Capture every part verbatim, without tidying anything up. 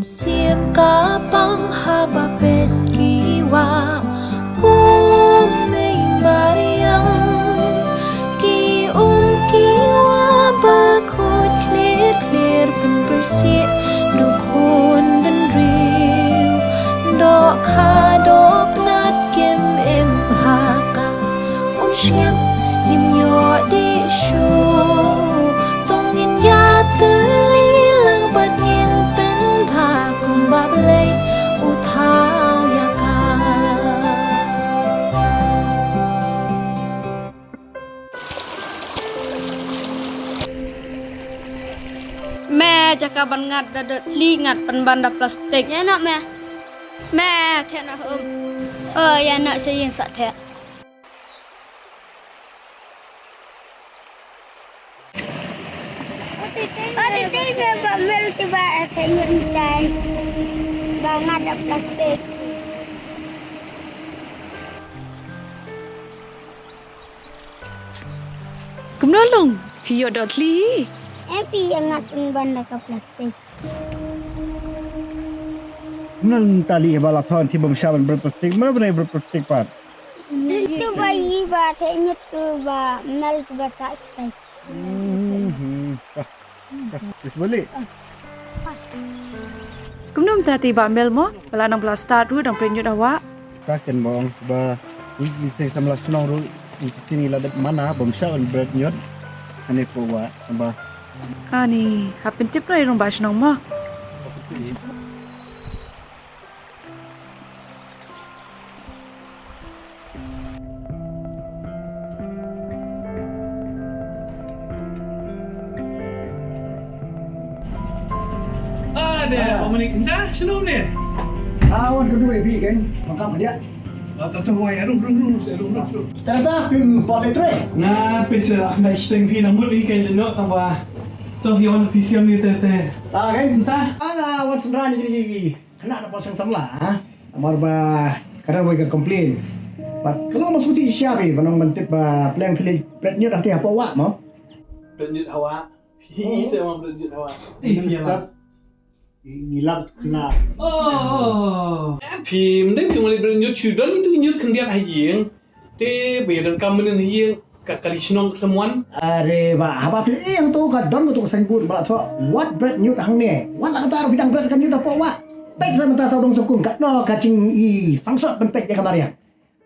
Siem ka pang haba peit ki wah kum ei mariang, ki um ki wah ba khuid khlir khlir pynpyrshah, duk hun bynriew, dohkha dohknat kem em ha ka. Un shem nim ïoh dih shuh. To ngin ïatylli lang bad ngin pynbha kumba Blei u thaw ïa ka. Me, jaka ban ngat da dot thli ngat pynban da plastik. Ïa noh me. Me, theh noh um. Oh, ïa noh sha ïing sa theh. Ati tei me ba mel kiba ati nyut tai ba ngat da plastik. Kumno long phi ïoh dot thli? Eh, phi ïa ngat pynban da ka plastik. Kumno tali ba la thon ti bym shah ban bret plastik, ma bret bret plastik pat. Itu ba i ba te nyut tu ba mel tu ba tak stai. Hmm, hmm. Ah, ah, terus balik. Kumno mynta te ba mel mo, ba la nang ba la start ruh dang pret ñiut hawa. Ka ken bong ba ngi seng samla shnong ruh ngi sini la dep mana bym shah ban bret ñiut. Ani po wa ba. Ani, hap pyntip ruh i rong ba shnong mo. Ah, deh, ah. Pamanik, entah, shalom deh. Ah, wan kedua, Ebi, kan? Makan dia. Ah, tak tahu, wai, arum, rum, rum, rum, rum, rum. Ternyata, pim, pot letre. Nga, pin, sa, dah, shteng, pin, namun, ni, kain, no, tambah. Toh, yawan, pisiam, ni, teh, teh. Ah, kan? Entah. Ah, wan, sendra, ni, ni, ni. Kane na pdeng samla, ha? Namar ba ka dang wei ka complain. Bad ka long ba sngewsih shisha phi, ba nang ban tip ba pleng phi leh bret ñiut hangtei hapoh wah mo. Bret ñiut hawa. Hi, hi, se mo bret ñiut hawa. Eh, phi la. Ngi lap kena. Oh. Eh, phi, mending phi mali bret ñiut shu don itu ñiut khyndiat ha ïing. Te ba ïa donkam mynnin ha ïing ka kali shnong ka khlem wan. Are ba haba phi ïeng to ka don kato ka signboard ba la thoh wat bret ñiut hangne. Wat la kata ruh phi dang bret ka ñiut hapoh wah. Peit sa mynta sa u dong sngewkun katno ka jing i sangsot ban peit ïa ka mariang.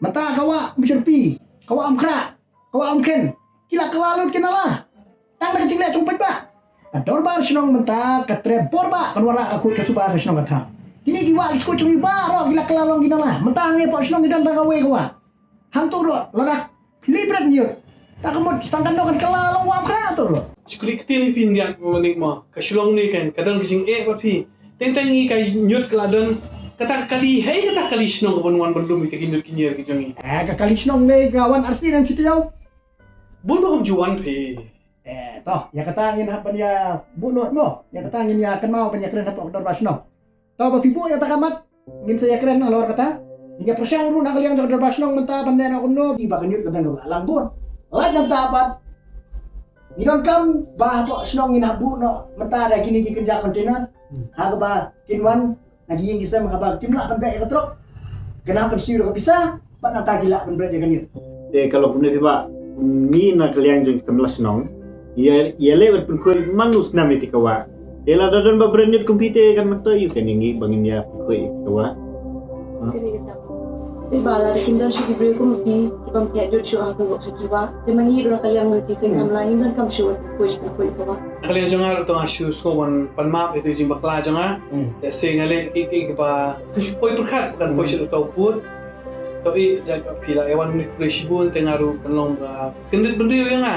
Mynta ka wah um syrpi, ka wah um khrah, ka wah um khen. Ki la kylla lut ki nala. Tang da ka jingleh jong u paidbah. Ka dorbar shnong mynta ka treh bor bah ban wanrah ka khuid ka suba ka shnong ka thaw. Kine ki wah ki sku jong i baroh ki la kylla long ki nala. Mynta hangne hapoh shnong ki don tang kawei ka wah. Hangto ruh lada phi leh bret ñiut. Ta ka mut tang katno kan kylla long wah um khrah to ruh. Shu kylli ktien ïa phi, yndiat ma nik ma ka shlong ne kan ka don ka jingeh bad phi. Teng teng ngi ka ñiut ka la don. Kata ka kali, hei kata ka kali shnong ka ban wan ban lum ïa ki ñiut ki ñier ki jong ngi. Eh, ka kali shnong ne ka wan arsien shu taïew. Bun ba kam ju wan phi. Eh, to, ïa kata ngin hap ban ïa buh noh mo. Ïa kata ngin ïa kynmaw ban ïa kren hapoh ka dorbar shnong. To ba phi buh ïa kata ka mat, ngin sa ïa kren halor kata. Ngin ïa pyrshang ruh na ka liang jong ka dorbar shnong mynta ban leh noh kumno, ki ba ka ñiut ka dang ka ba lang bun. Lait nangta pat. Ngi donkam ba hapoh shnong ngin hap buh noh mynta da kine ki kynja container. Hmm. Ha kaba kin wan na ki ïing ki sem haba kim lah ban beh ïa ka trok. Kane hap ban siew da ka pisa, bad nangta ki lah ban bret ïa ka ñiut. Te ka long kumne phi bah, ngi na ka liang jong ki samla shnong. Ïa, ïa leh bad pynkhuid man u snem ïa ti ka wah. Te lada don ba bret ñiut kum phi te kan myntoi ïa u kan ïa ngi ba ngin ïa pynkhuid ïa ti ka wah. Te ba lada kim don shuh ki briew kum phi ki bym thiah ñiut shuh ha ka, ha ki wah. Te ma ngi ruh na ka liang ki seng samla ngim donkam shuh ban pynkhuid, pynkhuid ïa ka wah. Na ka liang jong nga ruh to nga shu sngew ban pan map ïa ka jingbakla jong nga. Hmm. Ïa se nga leh ki, ki, kiba shu poi pyrkhat kan poi sha uta u pud. To i jait ba phi la ïa wan mynne khublei shibun te nga ruh kan long ba kyndit bynriew ïa nga.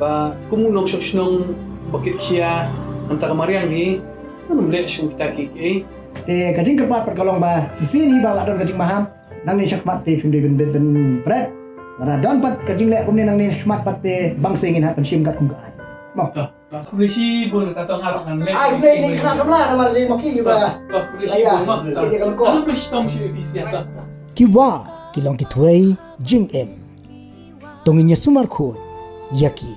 Ba kum u nongshong shnong ba kit khia nangta ka mariang hi. Ngam leh shuh kita ki ki. Te ka jingkyrpad pat ka long ba shisien hi ba la don ka jingmaham. Nangne shakhmat te phim dei ban bret, ban bret. Lada don pat ka jingleh kumne nangne shakhmat pat te bang seh ngin hap ban shim kat kum ka ai. Mo. To, to. Khublei shibun, ta to nga ruh ngan leh. Ai, khublei ïa ngi khynnah samla namar dei ma ki ba. To, to, khublei shibun, mo. To. Ki dei ka longkor. Ano khublei shitom shi A P C to. Ki wah ki long ki thwei jingim. To ngin ïa sumar khuid ïa ki.